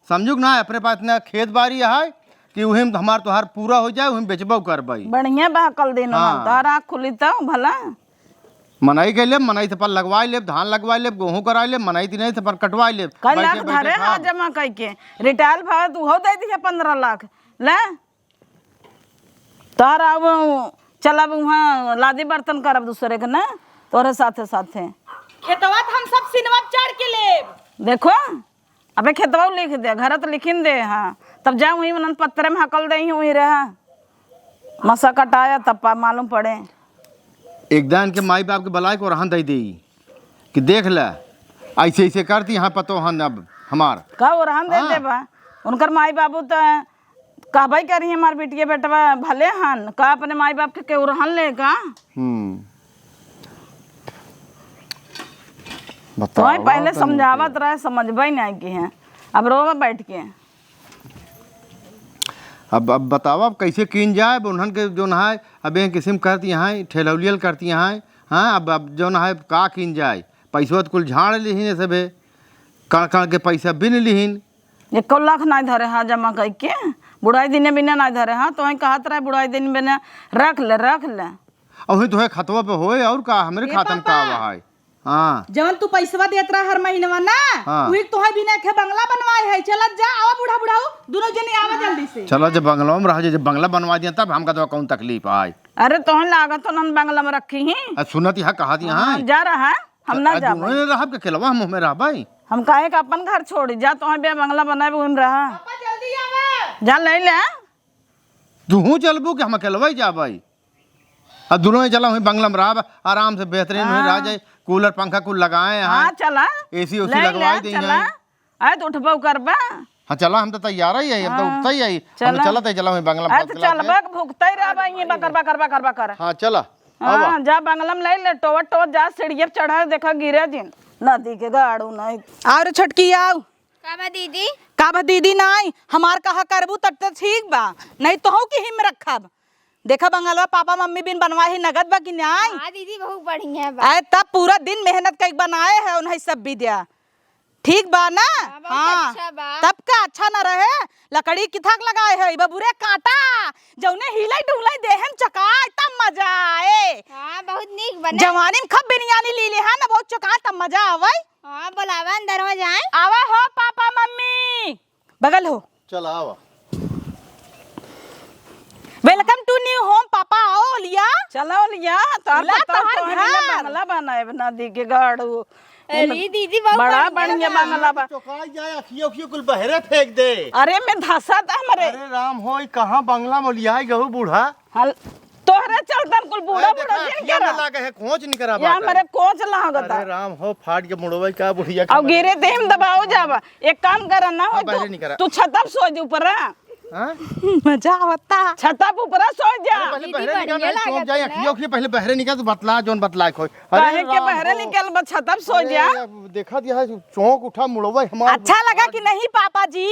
समझू कि ना, अपने पास इतना खेत बारी है कि उही में हमार तोहार पूरा हो जाए, उही में बेचबो करबई। बढ़िया बहकल दिन हाँ। हमार, तोहर आँख खुली तो भला। मनई के लेब, मनई से पर लगवाई लेब, धान लगवाई लेब, गोहूँ कराई लेब, मनई दिनई से पर कटवाई लेब। कई बैठे लाख बैठे धरे खाब। हाँ जमा कई के, रिटायर भा तू हो दे दिहे पन्द्रह लाख, ले। तोहर अब चलब उहाँ लादी बर्तन करब दूसरे के ना, तोहरे साथे साथे। खेतवा त हम सब सिनवा चढ़ के लेब। देखो, अबे खेतवा लिख दे, घर त लिखिन दे, हाँ। तब जा उहीं उन्हन पत्रे में हकल दे, उहीं रहा। मसा कटाया तब पा मालूम पड़े। एक दान के माई बाप के बलाय को रहन दे देई कि देख ले, ऐसे ऐसे करती हाँ पतो हन अब हमार। का वो रहन दे हाँ। देबा? उनकर माई बाबू त कहबे करी, "हमार बिटिया बेटवा भले हन, का अपने माई बाप के केहू रहन ले का?" हम्म। बतावा तोय पहले तनी समझावत के। रहे, समझबे नहीं की है, अब रोवे बैठ के। अब, अब बतावा, अब कैसे कीन जाए, अब उन्हन के जो नहाए, अब एक किस्म करती हैं, ठेलौलियल करती हैं, हाँ, अब, अब जो नहाए, का कीन जाए, पैसवा तो कुल झाड़ लिहिन सबे, कण कण के पैसा बिन लिहिन। एको लाख नाहीं धरे हाँ जमा कइके, बुढ़ाई दिने बिना नाहीं धरे हाँ, तोहे कहत रहे बुढ़ाई दिन बिना रख ले, रख ले। अउही तोहे खतवा पे होए, और का हमरे ए खाता में का पापा। आवा है? हाँ। जवन तू पैसवा देत रहा हर महीनवा ना, हाँ। उही तोहे बिना एक बंगला बनवाए है। चलत जा, आवा बूढ़ा बुढ़ाऊ, दुनो जने आवा जल्दी से। चला जब बंगला में रह जा, जब बंगला बनवा दिया तब हमका तो कौन तकलीफ आए। अरे तोहे लागत तो नन बंगला में रखी ही। आ, सुनत यहाँ कहा दिया हाँ, है। जा रहा है। हम ना आ, जाबे। दुनो जने रहब के अकेलवा हम हमें रहबे। हम काहे का अपन घर छोड़ी? जा, तोहे बे बंगला बनाए, ओहिम रहा। पापा, जल्दी आवा। जा, ले ले। तुहू चलबू कि हम अकेलवा ही जाबे? अब दुनो जने चला, वहीं बंगला में रहब, आराम से बेहतरीन वहीं रह हाँ। जाए, कूलर पंखा कुल लगाए हैं, हाँ, चला। एसी ओसी ले लगवाई ले, दी चला। हैं। आए तो उठबो करबा। हाँ, चला, हम तो तैयार ही है, हम तो हाँ, उठता ही है। हम तो चला। चलत है, चला, वहीं बंगला में आए तो चला के। चलबा, भुगते रहबा, ये बकर, बकर, बकर, बकर। हाँ, चला। हाँ, आवा। जा बंगला में ले ले, टोवा टोवा जा, सीढ़िया पे चढ़ा, देखा गिरे जिन, नदी के गाड़ू नहीं। आओ रे छोटकी, आओ। का बा दीदी? का बा दीदी नहीं, हमार कहा करबू तब तो ठीक बा, नहीं तो हो कि हिम रखब। देखा बंगलवा पापा मम्मी बिन बनवा ही नगद बा कि नहीं? हाँ दीदी, बहुत बढ़िया बा। आए तब पूरा दिन मेहनत कई बनाए है उन्हें सब विद्या। ठीक बा ना? हाँ, बहुत हाँ। अच्छा बा। तब का अच्छा न रहे? लकड़ी किथाक लगाए है, बबुरे काटा, जौने हिलाई डुलाई देहन चकाए, तब मजा आए। हाँ, बहुत नीक बने। जवानी में खूब बिरयानी ली ले, हाँ ना, बहुत चकाए, तब मजा आवे। हाँ, बोलावा, अंदर हो जाए। आवा हो पापा मम्मी, बगल हो। चला आवा। Welcome to new home, पापा, आओ लिया। चलो लिया, तोहर ला, बताओ, तोहर तोहर घर। बिना बंगला बनाए बना दी के गाड़ू। अरे दीदी, बहुत बड़ा बढ़िया बढ़िया बा। बंगला बा। चौकाई जाए, अखियो, अखियो कुल बहरे फेंक दे। अरे, मैं धसा था हमरे। अरे राम हो, ई कहाँ बंगला में लियाई गहू बूढ़ा? हल, तोहरे चलतन कुल बूढ़ा, अरे बूढ़ा देखा, जिन या करा। ना लागे है, खोंच निकरा या बाटे। मरे कोच लागता। अरे राम हो, फाट के मुड़वई का बुढ़िया अब कमर। गिरे ते हम दबाओ जाब। एक काम करा ना हो, अब बहरे तू, निकरा। तू छतप सो जा ऊपर। हाँ? मजा आवता। छतप ऊपर सो जा। अरे पहले दीदी, बहरे निकल, बढ़िया नहीं, चौंक लागत जाए, है ना? अखियों के पहले बहरे निकल, तू बतला, जोन बतलाए खोई। अरे काहे के राम बहरे हो। निकल, बस छतप सो अरे, जा। अब देखा दिया है, चौंक उठा मुड़वई हमार। अच्छा लगा कि नहीं पापा जी?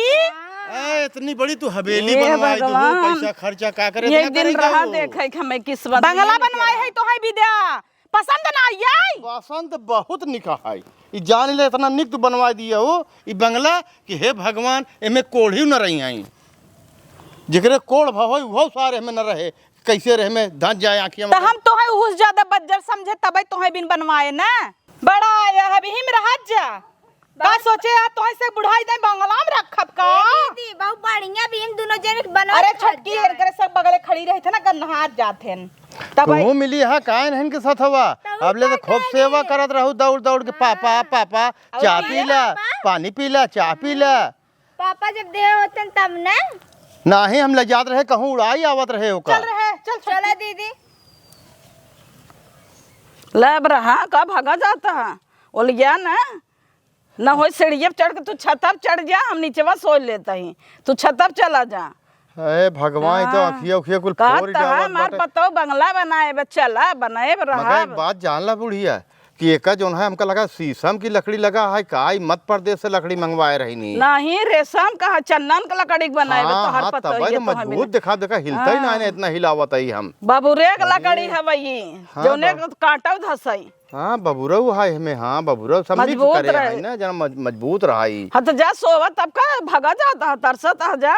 ए, इतनी बड़ी तू हवेली ये बनवाई दू, भगवान। पैसा खर्चा का करे, ये इतना दिन करे रहा जाओ। देखे कि हमें किस्मत बंगला मिले बनवाए के। है तो है विद्या, पसंद ना आई? पसंद बहुत निका है। ई जान ले, इतना निक तू बनवा दिया हो ई बंगला कि हे भगवान, एमे कोढ़ी न रही आई। जेकरे कोढ़ भा होई, उहो सारे में न रहे, कैसे रहे में धंस जाए आँखिया में। तो हम तोहे उस ज्यादा बज्जर समझे, तबे तोहे बिन बनवाए ना। बड़ा आया है, अभी हिम रहत जा। का सोचे है, तोहे से बुढ़ाई दे बंगला में रखब का? ए दीदी, बहुत बढ़िया भी हम दोनों जने बनवा अरे खा छोटकी, जा। एनकरे सब बगले खड़ी रही थे ना, गन्हार जात हैं। तब तू मिली हा काहे नहीं के साथ हवा? तू अब ले तो का खूब करे? सेवा करत रहू दौड़ दौड़ के, "पापा, हाँ। पापा, और चाय पी पीला ला, पापा? पानी पी ला, चाय पी ला।" पापा जब देह होते तब ना। नाही हम ले जात रहे, कहूँ उड़ाई आवत रहे ओका। चल रहे, चल चला दीदी। ले अब रहा, का भागा जाता है? ओलिया ना, ना होई सीढ़िया पे चढ़ के तू छता पे चढ़ जा, हम नीचवा सोई लेता ही, तू छता पे चला जा। अरे भगवान, ई तो हाँ। आँखिया उखिया कुल कहत फोड़ त है, डालत हमार बाटे। पतोह बंगला बनाए बा, चला, बनाए बा, मगर एक रहब। बात जान ला बुढ़िया, कि एका जौन है, हमका लगा शीशम की लकड़ी लगा है का, ई मध्य प्रदेश से लकड़ी मंगवाए रही नी। नहीं, रेशम का है, चंदन का लकड़ी के बनाए बा, हाँ, तोहर हाँ, पतोह तबे ये तो तो हमें मजबूत ना। देखा, देखा, हिलता ही ना हाँ। है, इतना हिलावत है हम। बबुरे के अरे। लकड़ी है वही, हाँ, जौने बब-, को काटव धसई। हाँ, बबुरऊ है हमें, हाँ, बबुरऊ सब mix मजबूत करे रहे। है ना, जना मज-, मजबूत रहा ई। हाँ, तो जा सोवा, तब का भगा जाता है, तरसत है, जा।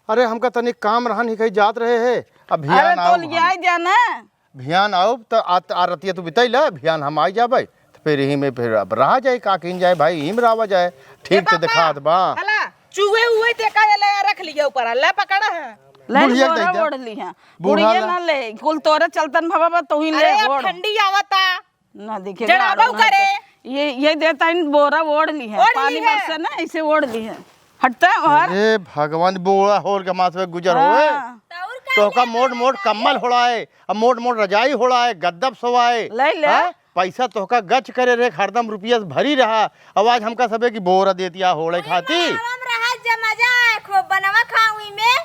अरे, हमका तनी काम रहन ही कहीं जात रहे है, अब अरे, भियान तो आओ लिया हम। जाना। भियान आओ, त आ, आ रतिया तू बिताई ला, भियान हम आई जाबे, त फिर यही में फिर अब रहा जाए, का किन जाए भाई, यही में रहा जाए। ठीक ए तो पापा, दिखात बा। हला, चूहे उहे ते का ये ले रख लिया ऊपर, ले पकड़ा है। ले बुढ़िया के बोरा दे दे। ओढ़ ली है। बूढ़ा बुढ़िया ला। ना ले, कुल तोरे चलतन भवा बा, तू ही ले अरे, अब ओढ़। ठंडी आवता। ना देखे जड़ाबो गाड़ू ना करे। तो ये, ये देता इन बोरा ओढ़ ली है, ओढ़ ली पानी है। बरसे ना, ऐसे ओढ़ ली है। हटता है और अरे भगवान, बोरा होर के माथ पे गुजर होए। हाँ। तो और का तो का ले मोट मोट लेता है? कम्बल होड़ाए, अब मोट मोट रजाई होड़ाए, गद्दब सोवाए। ले ले। हाँ? पैसा तोहका गच करे रे, हरदम रुपया से भरी रहा। अब आज हमका सबे की बोरा देतिया होड़े अरे खाती। बनावा में रहा जा, मजा आए, खूब बनवा खाऊं में।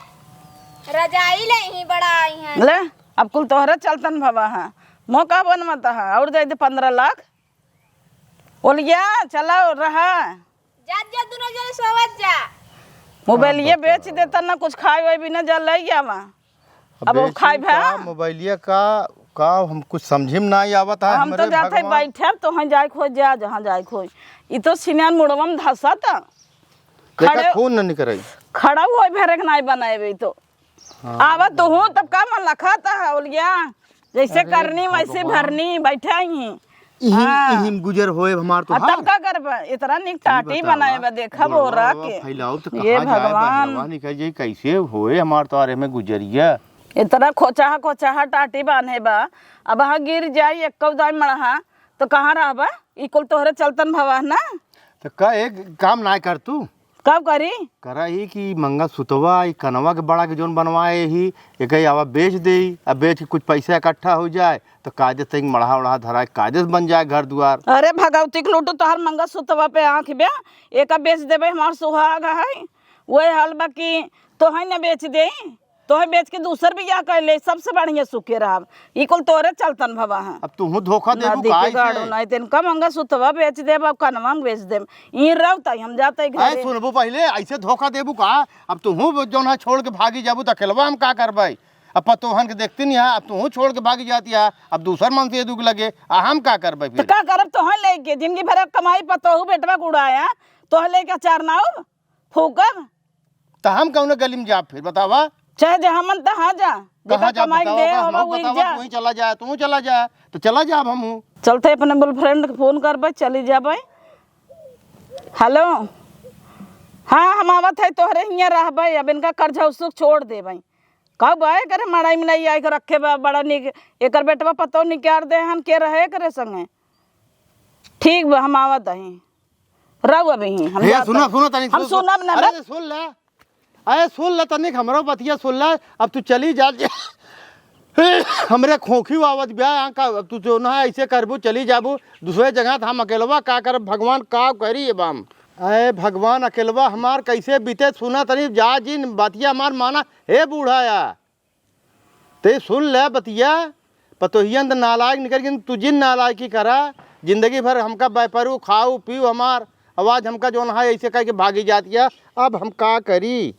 रजाई ले ही बड़ा आई हैं। ले, अब कुल तोहरे चलतन भवा है। मो का बनवत है? और दे दे पन्द्रह लाख। ओलिया, चला रहा। जात जा, दोनों जने सोवत जा। मोबाइलिया हाँ, बेच बताओ। देता ना, कुछ खाए वाए भी ना, जा ले आवा। अब अब वो बेची खाए भा? का, मोबाइलिया का, का हम कुछ समझी में ना आवत है हम हमरे तो जाते भगवान। बैठे, तो हम जाए खोज जा, जहाँ जाए खोज। ई तो सिनान मुड़वा में धसा था। देखा, खड़े खून न निकराई। खड़ा हुआ भेरे के नाई बनाए भी तो। हाँ। आवा तू हूँ, तब का मन लखाता है, ओलिया? जैसे अरे करनी, वैसे भगवान। भरनी, बैठा ही। इहिम, हाँ। इहिम गुजर होए हमार तो आ, तब हाल। का करबा? इतना निक ई टाटी बतावा, बनाए बा, देखा गोड़वा बोरा बाबा के। फैलाओ तो ये कहाँ जाए, भगवान। बहरवा निकल जाई, कैसे होए हमार तो आरे में गुजरिया? इतना खोचाहा, खोचाहा टाटी बान्हे बा, अब हाँ गिर जाई, एक्को दाई मड़हा, तो कहाँ रहबा? ई कुल तोहरे चलतन भवा ना। तो का एक काम ना कर तू? कब करी? करा ही कि मंगलसूतवा, ई कनवा के बड़ा के जौन बनवाए ही, एके आवा बेच देई, अब बेच के कुछ पैसा इकट्ठा हो जाए, तो कायदे से मड़हा उड़हा धराए, कायदे से बन जाए घर दुआर। अरे भगवती के लूटू, तोहर मंगलसूतवा पे आँख बे, एका बेच देबे, हमार सुहाग है, वही हाल बा कि तोहे न बेच देई। तोहे बेच के दूसर बियाह कर ले, सबसे बढ़िया सुखे रहब। ई कुल तोरे चलतन भवा है। अब तुहू धोखा देबू नदी के काहे से? गाड़ू नहीं, तेन का मंगलसूतवा बेच देब, अब कनवा बेच देब। ई रहू ताई हम जाते आए घरे। सुनबू पहिले, ऐसे धोखा देबू का? अब तुहू जौन है छोड़ के भागी जाबू त अकेलवा हम का करबै? अब पतोहन के देखती नहीं है, अब तुहू छोड़ के भागी जाती है, अब दूसर मन से दुख लगे, आ हम का करबै तो फिर? का करब? तोहे लेके जिंदगी भर कमाई पतोहू बेटवा गुड़ाया, तोहे लेके अचार ना हो? फूकब। त हम कौने गली में जाब फिर, बतावा? चाहे जहाँ मन तहाँ जा, कहाँ जेकर जाब, कमाई बतावा, दे का होबा, हमहू वही बतावा, जा। तू ही चला जा, तू चला जा, तो चला जाब हमहू। चलते अपने boyfriend के फोन करबे, चली जाबे। हेलो, हाँ, हम आवत है, तोहरे हियाँ रहबे, अब इनका कर्जा उसुक छोड़ देबे। कब आए करे मड़ाई में नहीं आए के रखे बा, बड़ा निक, एकर बेटवा पतोह निकार दे हन, के रहे करे संगे। ठीक बा, हम आवत हई। रहू अबही, हम हे, जात सुना, हई। सुना तनी, हम सुन, सुन। सुनब ना, अरे, बस। सुन ले। अरे, सुन ले तनिक, हमरो बतिया सुन ले। अब तू चली जा। हमरे खोखी आवत ब्या, यहाँ का तू जो ना ऐसे करबू, चली जाबू दूसरे जगह, तो हम अकेलवा का करब? भगवान का करी अब हम? अरे भगवान, अकेलवा हमार कैसे बीते? सुना तनी, जा जिन बतिया हमार माना। हे बूढ़ा या, ते सुन ले बतिया, पतोहिया त नालायक निकल गई, तू जिन नालायकी करा, जिंदगी भर हमका बैपरू खाऊ पीऊ हमार, आवाज हमका जौन है ऐसे कह के भागी जाती है। अब हम का करी?